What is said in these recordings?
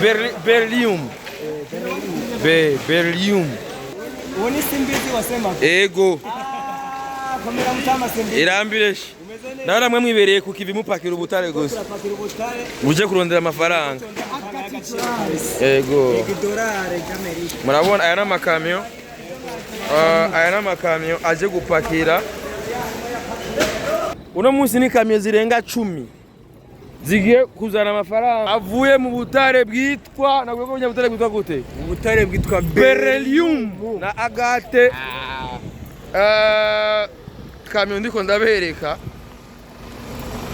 Berlium. Be Berlium. Uwo ni Simbizi wasema. Ego. Ah, komera mutama Simbizi. Irambireshe. Nawe namwe mwibereye ku kivi mupakira ubutare gusa. Turapakira ubutare. Muje kurondera amafaranga. Ego. Idolari ry'Amerika. Murabona aya n'amakamyo. Aya n'amakamyo aje gupakira. Uno munsi ni kamyo zirenga 10 zigiye kuzana amafaranga avuye mu butare bwitwa, nabwo ko butare bwitwa gute? Ubutare bwitwa Beryllium na agate. Kamyo ndiko ndabereka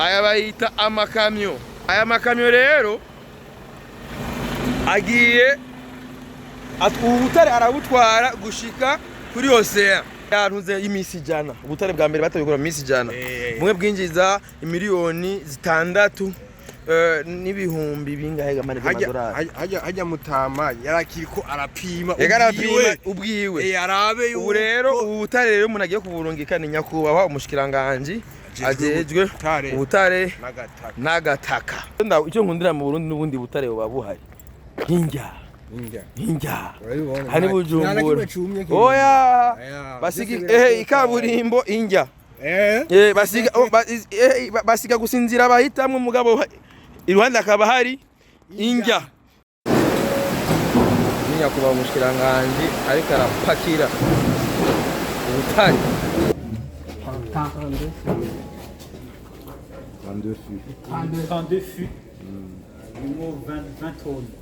aya bayita amakamyo. Aya makamyo rero agiye ubu butare arabutwara gushika kuri ocean yantuze y'imisi 100. Ubutare bwa mbere batabikora mu misi 100, bumwe bwinjiza imiliyoni 6 n'ibihumbi bingahe gamane by'amadolari. Hajya mutama yarakiriko arapima. Yagarapima ubwiwe. Arabe. Ubu rero ubu butare rero umuntu agiye kuburungika ni nyakubahwa umushikiranganji ajejwe ubutare n'agataka. N'agataka. Icyo nkundira mu Burundi n'ubundi butare buba buhari hinjya hinjya hani Bujumbura oya basiga ikaburimbo injya basiga basiga gusinzira bahitamwe mugabo iruhande akaba hari injya. Ni nyakubahwa umushikiranganji ariko arapakira ubutare. 32 fûts. Numéro 20, 20 tonnes.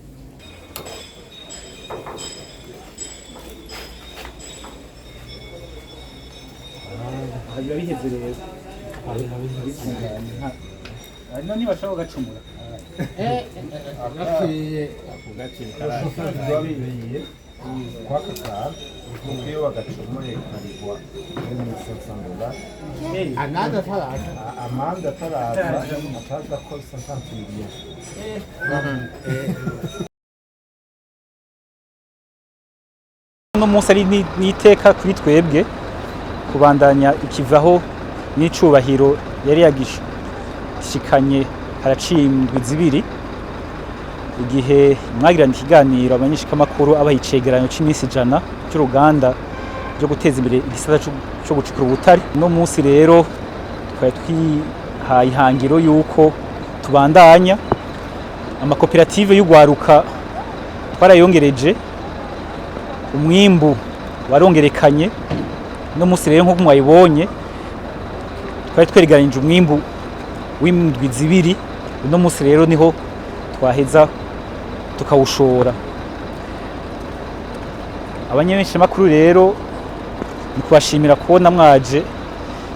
Biba biheze rero. None ntibashobora kugacumura. Kwaka kantu kuko iyo bagacumuye karigwa muri 1500 dollars. Amande ataraza. Amande ataraza ataza ko 50 millions. Uno munsi ari n'iteka kuri twebwe kubandanya ikivaho n'icubahiro yari yagishikanye haraciye indwi 2 igihe mwagirana ikiganiro abanyeshikamakuru abaha icegeranyo c'imisi 100 cy'uruganda ryo guteza imbere igisata co gucukura ubutare. Uno munsi rero twari twihaye ihangiro yuko tubandanya amakoperative y'ugwaruka, twarayongereje umwimbu warongerekanye. No munsi rero nk'uko mwayibonye twari twereganije umwimbu w'indwi 2, uno munsi rero niho twaheza tukawushora. Abanyameshamakuru rero ni kubashimira kubona mwaje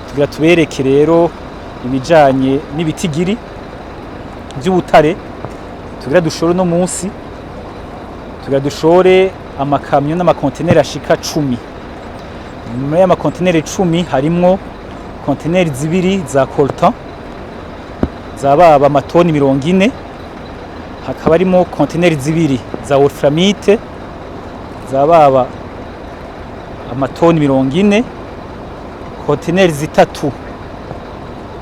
tugira tubereke rero ibijanye n'ibitigiri by'ubutare tugira dushore uno munsi. Tugira dushore amakamyo n'amakonteneri ashika 10. Muri aya makonteneri 10 harimwo konteneri 2 za coltan zababa amatoni 40, hakaba harimo konteneri 2 za wolframite zababa amatoni 40, konteneri 3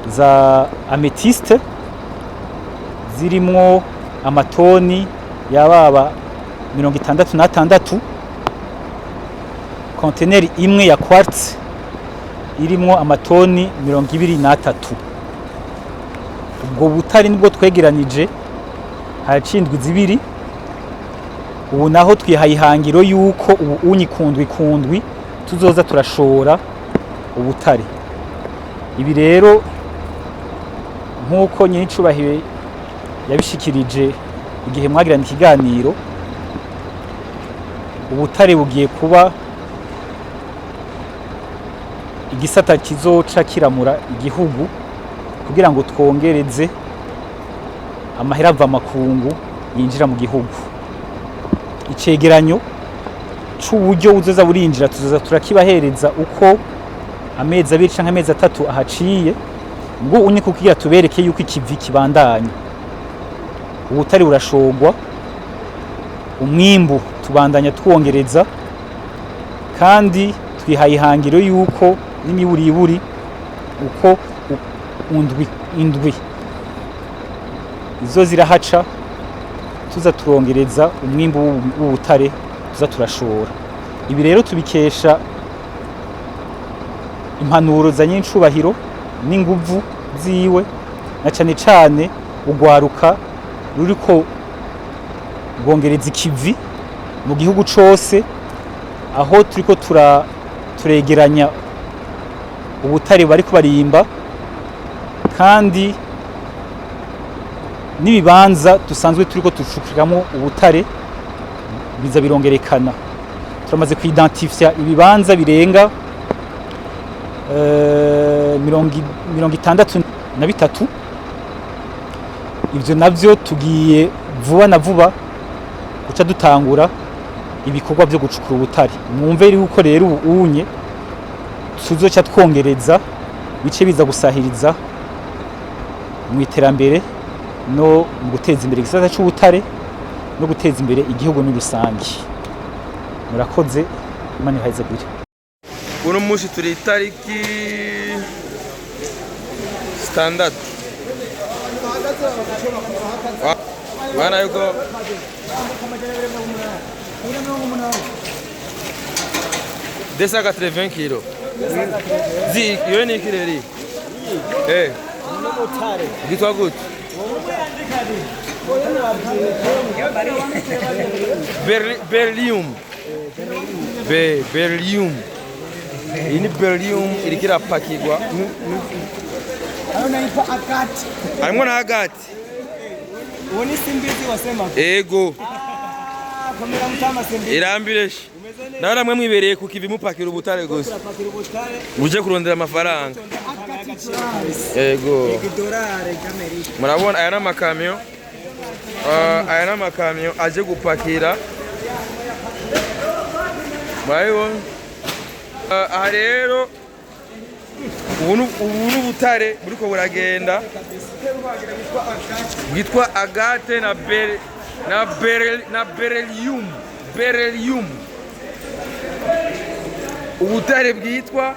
za amethyste zirimwo amatoni yababa 66, konteneri 1 ya quartz irimwo amatoni 23. Ubwo butare nibwo twegeranije haraciye indwi 2. Ubu naho twihaye ihangiro yuko ubu unyi kundwi kundwi tuzoza turashora ubutare. Ibi rero nk'uko nyinicubahiro yabishikirije igihe mwagirana ikiganiro, ubutare bugiye kuba igisata kizoca kiramura igihugu kugira ngo twongereze amahera ava makungu yinjira mu gihugu. Icegeranyo c'uburyo buzoza burinjira tuzoza turakibahereza uko amezi 2 canke amezi 3 ahaciye, ngo unye kugira tubereke yuko ikivi kibandanya. Ubutare burashogwa, umwimbu tubandanya twongereza, kandi twihaye ihangiro yuko n'imiburiburi uko indwi izo zirahaca Tuza turongereza umwimbu w'ubutare tuza turashora. Ibi rero tubikesha impanuro za nyincubahiro n'inguvu ziwe, na cane cane ugwaruka ruriko rwongereza ikivi mu gihugu cose, aho turiko turegeranya ubutare bariko barimba, kandi n'ibibanza dusanzwe turiko ducukuramwo ubutare biza birongerekana. Turamaze kuidentifya ibibanza birenga 63. Ivyo navyo tugiye vuba na vuba guca dutangura ibikorwa vyo gucukura ubutare. Mwumve yuko rero ubu unye tuzoca twongereza, bice biza gusahiriza mu iterambere no mu guteza imbere igisata c'ubutare no guteza imbere igihugu muri rusange. Murakoze, Imana ibahezagire. Uno munsi turi itariki 6. Bana yuko 280 kilo zi iyo ni ikireri gitwa gute? Berlium. Berlium. Iyi ni berlium iriko irapakirwa. Hayo naitwa akati. Harimwo na agati. Uwo ni simbizi wasema. Ego. Ah, komera mutama simbizi. Irambireshe. Nawe namwe mwibereye ku kivi mupakira ubutare gusa. Turapakira ubutare. Muje kurondera amafaranga. Akati dollars. Ego. Idolari ry'Amerika. Murabona aya n'amakamyo. Aya n'amakamyo aje gupakira. Murabibona? Aha rero ubu ni ubutare buriko buragenda bwitwa agate na bere na bere na beryllium, beryllium, ubutare bwitwa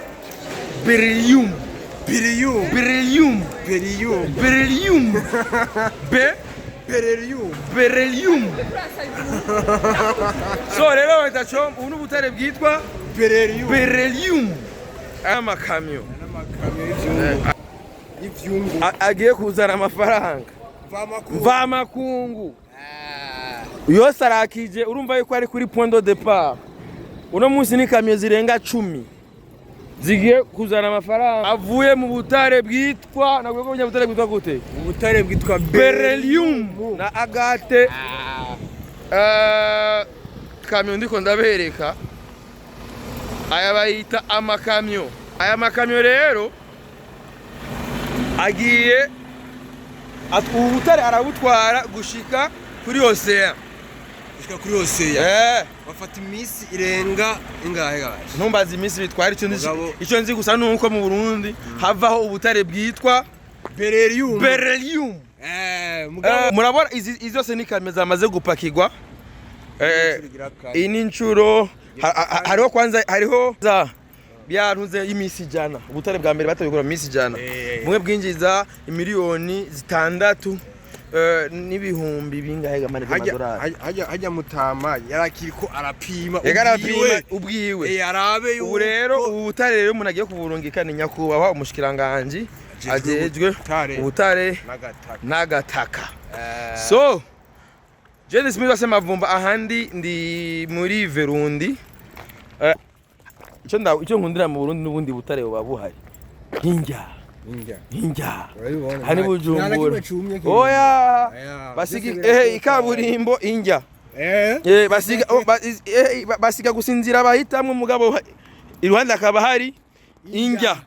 beryllium, Beryllium. Beryllium, Beryllium. Beryllium, be Beryllium. Beryllium. So rero bahita co ubu ni ubutare bwitwa Beryllium. Beryllium. Aya makamyo N'amakamyo y'ivyungu. Y'ivyungu. Agiye kuzana amafaranga Mvamakungu. mvamakungu yose arakije. Urumva yuko ari kuri point de départ. Uno munsi ni kamyo zirenga 10 zigiye kuzana amafaranga avuye mu butare bwitwa, nabwo ko butare bwitwa gute? Ubutare bwitwa Beryllium na agate. Kamyo ndiko ndabereka aya bayita amakamyo. Aya makamyo rero agiye ubu butare arabutwara gushika kuri ocean. Gushika kuri ocean. Bafata iminsi irenga ingahe gaje? Ntumbaze iminsi bitwara. Icyo nzi, Mugabo- icyo nzi gusa nuko mu Burundi havaho ubutare bwitwa Beryllium. Beryllium. Mugabo Murabona izi zose ni kamyo zamaze gupakirwa. Iyi ni inshuro hariho kwanza hariho za byantuze y'imisi 100. Ubutare bwa mbere batabikora mu minsi 100, bumwe bwinjiza imiliyoni 6 n'ibihumbi bingahe gamane by'amadolari. Hajya mutama yarakiriko arapima. Yego, arapima ubwiwe. Arabe yuko Ubu rero ubu butare rero umuntu agiye kuburungika ni nyakubahwa umushikiranganji ajejwe ubutare. Ubutare n'agataka. N'agataka. So Jane Smith wase Mavumba, ahandi ndi muri Verundi. Icyo nkundira mu Burundi n'ubundi butare buba buhari hinjya. Injya. Hinjya. Urabibona. Hani Nta na Bujumbura. kimwe cumye kiri. Oya. Oya, Basiga byose birashoboka. ikaburimbo injya. Basiga oh, basiga gusinzira bahitamwe, mugabo iruhande hakaba hari injya.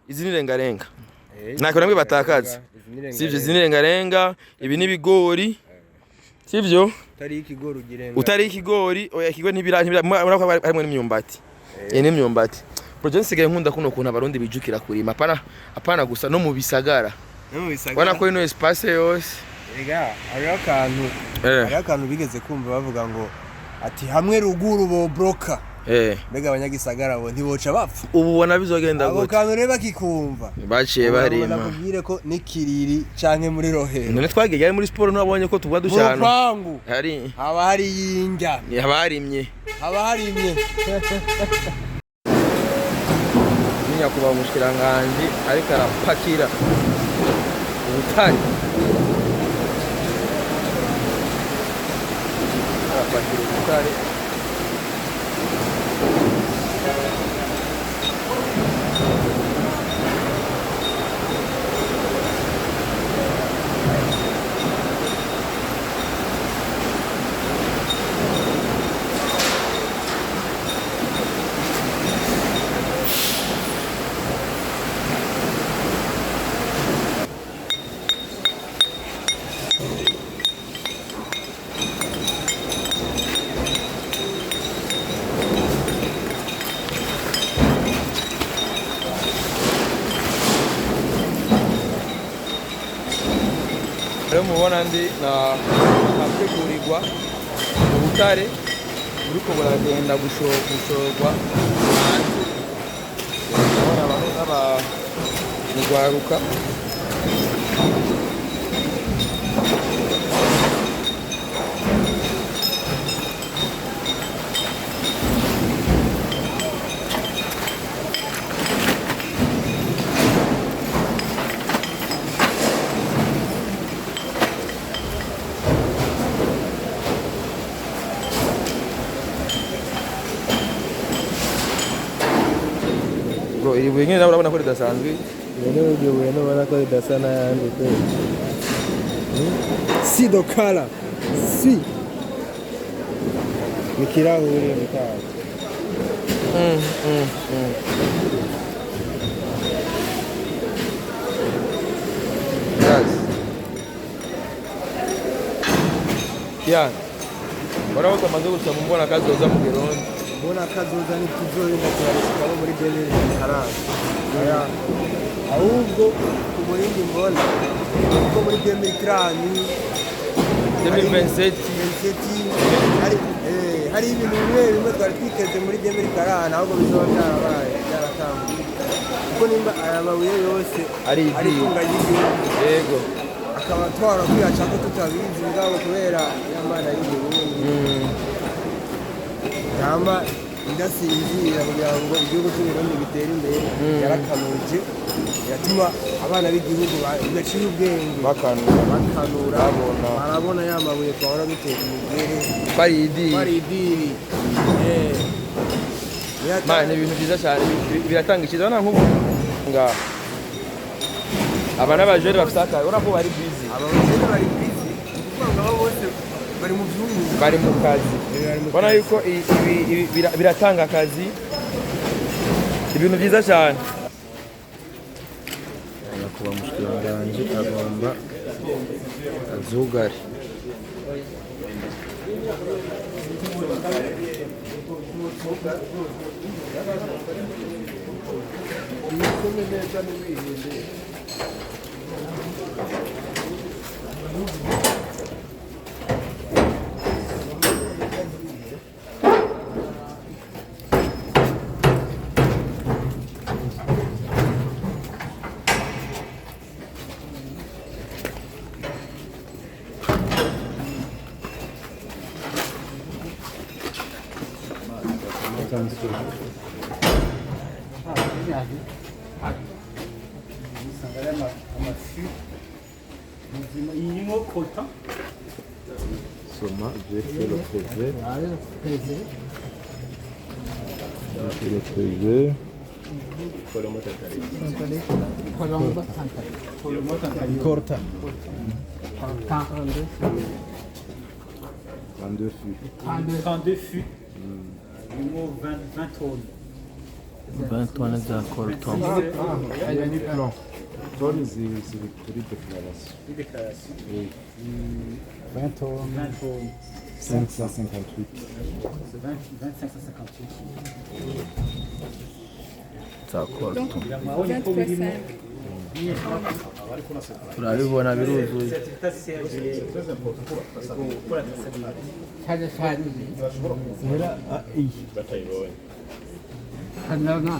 Izi ni rengarenga. Ntako namwe batakaza. Sivyo, izi ni rengarenga, ibi ni ibigori. Sivyo? Utari ikigori ugirenga. Utari ikigori, oya, ikigori ntibira ntibira murako harimo n'imyumbati. Ni imyumbati. Bro, je nsigaye nkunda kuno kuntu abarundi bijukira kurima. Apana apana gusa no mu bisagara. No mu bisagara. Ubona ko ino espace yose. Ega, hariho akantu. Hariho akantu bigeze kumva bavuga ngo ati hamwe ruguru bo broka. Mbega abanyagisagara bo ntiboca bapfa? Ubu ubona bizogenda Abo gute? kantu rero bakikumva. Baciye barima. Nakubwire ko n'ikiriri canke muri Rohero. None twagiye ari muri siporo, ntabonye ko tugwa Mu dushana. rupangu. Hari Haba hari yinjya. Abarimye. Haba harimye. Nyakubahwa umushikiranganji ariko arapakira ubutare, arapakira ubutare. Rero mubona ndi na ategurirwa ubutare buriko buragenda gushorwa hanze. Urabona abantu n'abamugwaruka. Bro, iri buye nyine nawe urabona ko ridasanzwe. Rero iryo buye nubona ko ridasa n'ayandi kweli. Si do kala si ni kirahure mutazi. Yes. Yeah. Urabona ko tumaze gusa mu mbona kazoza mu Burundi. Mbona kazoza ntituzorinda turarishikamo muri 2040. Oya. Ahubwo ku murindi mbona kuko muri 2030, 2027. 27, hari ibintu bimwe bimwe twari twiteze muri 2040, ahubwo bizoba byarabaye, byaratanguye, kuko nimba aya mabuye yose Ari ari idini. itunga ry'igihugu, akaba twara kwiyaca ko tutabizi, mugabo kubera ya Mana y'Uburundi yama idasinzira kugira ngo igihugu cy'Uburundi gitere imbere, yarakanuje iratuma abana b'igihugu baciye ubwenge Bakanura. Bakanura. Babona. Barabona ya mabuye twahora dutera imigere. Bari idini. Bari idiri. Man, ni ibintu byiza cyane, biratanga icyizere. Urabona nk'ubu ngaha aba n'abajene bafite akazi, urabona ko bari busy. Aba bakene bari busy, ni ukuvuga ngo aba bose bari mu byungu. Bari mu kazi. Bari mu Ubona kazi. yuko ibi biratanga akazi, ibintu byiza cyane. Nyakubahwa mushikiranganji agomba azugare. Usanga ari amafi muzima irimo coltan. Soma, j'ai fait le PV. J'ai fait le PV. Korta. 22 fûts. 32 fûts irimo 20, 20 tonnes. 20 tonnes za coltan. Plan. Tonnes, c'est kuri déclaration. Déclaration. Oui. 20 tonnes, 20 tonnes. 558. 20, 2558. Za coltan. Mwabonye ko birimo. 23,5. Turabibona biruzuye. Cyane cyane hano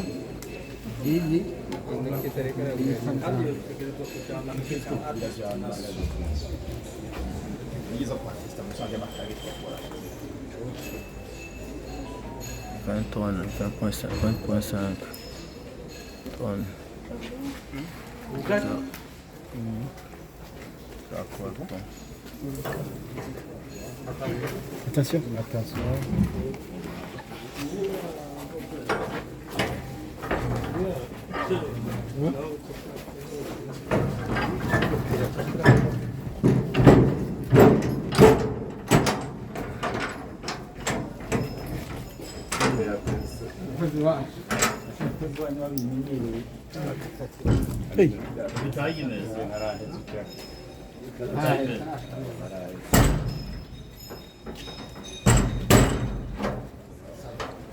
iyi. Tonnes, 20.5, 20.5 tonnes. Ça colton. Attention. Attention.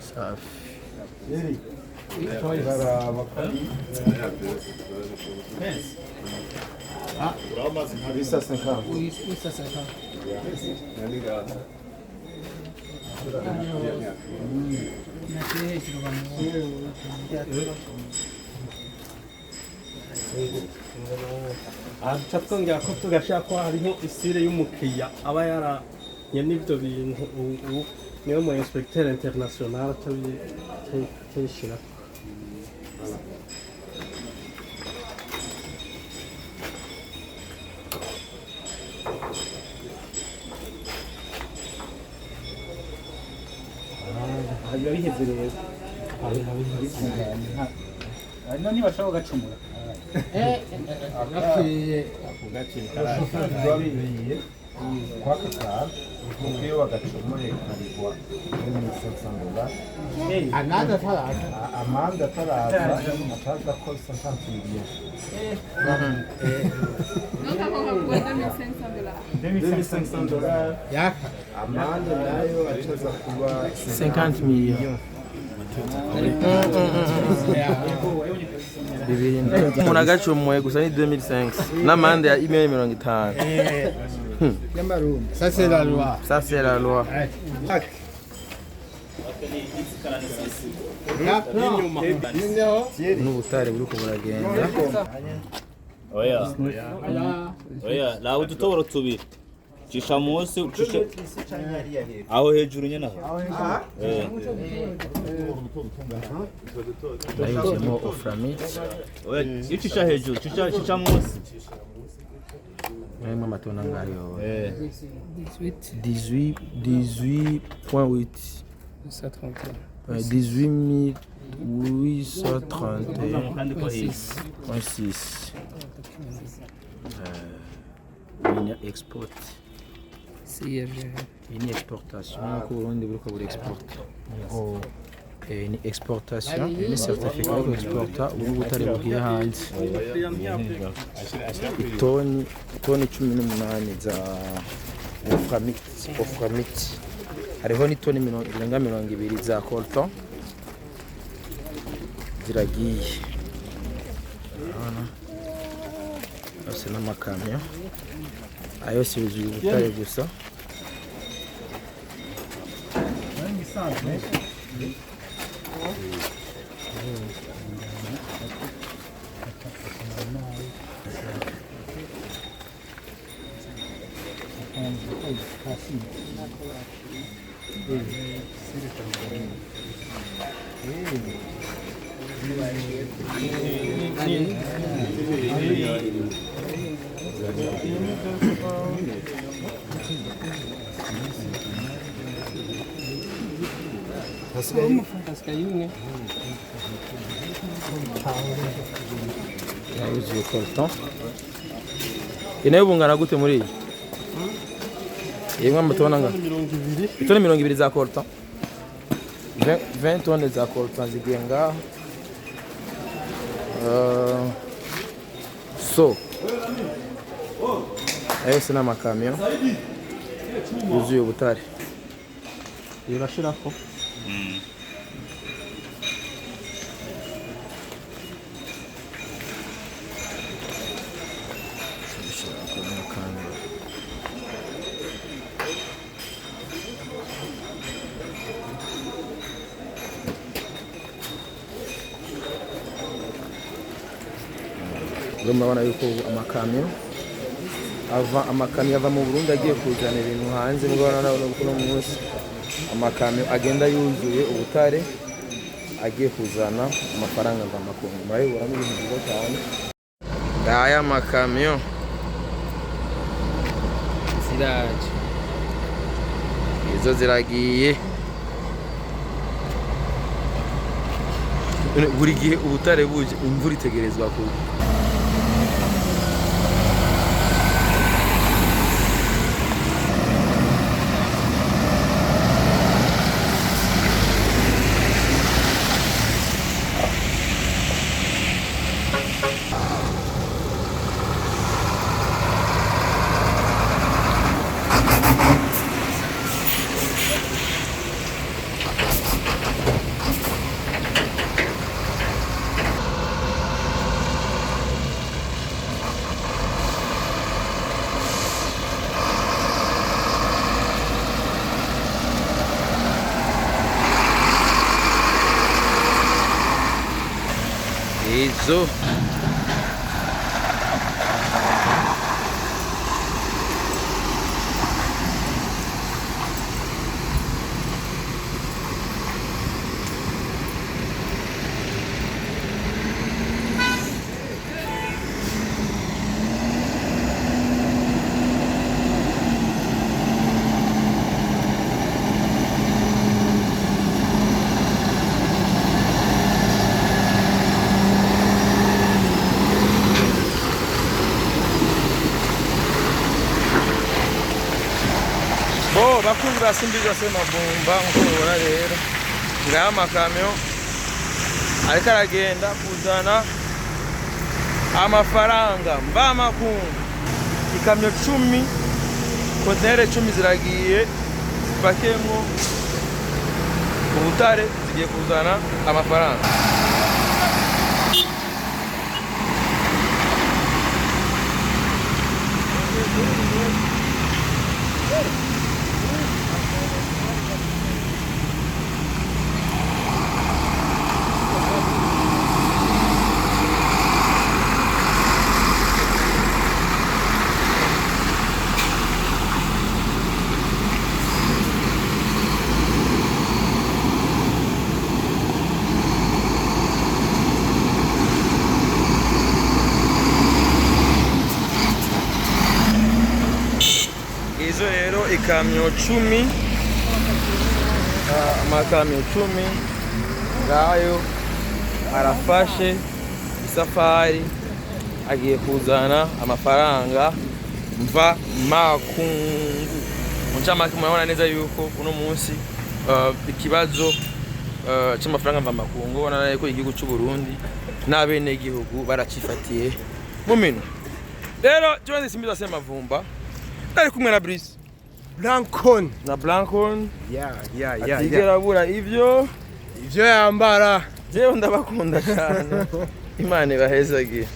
Safi. Aha twongera ko tugashira ko hariho isire y'umukiriya aba yaranye n'ibyo bintu, ubu niyo mu inspecteur international atabishyira. Biba biheze rero. None ntibashobora kugacumura. Gakwiye. Rwabiriye kwaka kantu, kuko iyo wagacomoye karigwa 2500 dollars. Amande ataraza. Amande ataraza, ataza ko 50 millions. Donc ako kagura 2500 dollars. 2500 dollars. Yaka. Amande nayo acaza kuba 50 millions. Umuntu agacomoye gusa ni 2005 n'amande ya imiliyoni 50. Y'amarundi. Ça, c'est la loi. Ça, c'est la loi. Noneho N'ubutare buriko buragenda. Oya, oya, lawe udutoboro tubiri cisha munsi, ucishe aho hejuru nyene aho. Eh. Nayuzuyemo oframit. Oya, icisha hejuru, cisha, cisha munsi. Harimo amatona ngayo? Eh. 18, 18.8. 18 831. Kandi ko hirya. 6. Ni export. Iyi ni exportation, ko Burundi buriko buri export. Ni exportation, iyi ni certificat yo exporta ubu butare bugiye hanze. Itoni 18 za wolframite, wolframite. Hariho n'itoni zirenga 20 za coltan ziragiye. Urabona? Yose n'amakamyo. Ayo yose yuzuye ubutare gusa. Yuzuye coltan. Inayo bungana gute muri iyi? Yemwe amatona nga? Itoni 20 za coltan. 20 tonnes za coltan zigiye ngaho. So ayo yose ni amakamyo yuzuye ubutare. Urashirako. Rero murabona yuko ubu amakamyo ava, amakamyo ava mu Burundi agiye kuzana ibintu hanze. Murabona nawe ko uno munsi amakamyo agenda yuzuye ubutare, agiye kuzana amafaranga mvamakungu. Murabibona, ni ibintu byiza cyane. Ngaya makamyo ziraje, izo ziragiye. Buri gihe ubutare buje, imvura itegerezwa kugwa. Izo bo bakunzi ba Simbizi Semavumba, nkuko mubibona rero, ngaya amakamyo ariko aragenda kuzana amafaranga mvamakungu. Ikamyo 10, kontinere 10 ziragiye, zipakiyemwo ubutare, zigiye kuzana amafaranga. Izo rero ikamyo 10, amakamyo 10 ngayo arafashe isafari, agiye kuzana amafaranga mva makungu. Mu ncamake, murabona neza yuko uno munsi ikibazo c'amafaranga mva makungu, ubona yuko igihugu c'u Burundi n'abenegihugu baracifatiye mu minwe. Rero Jones Simbizi Semavumba, nari kumwe na Brice Blancon. Na Blancon. Ya. Atigera abura ivyo Ivyo yambara. Jewe ndabakunda cyane, Imana ibahezagiye.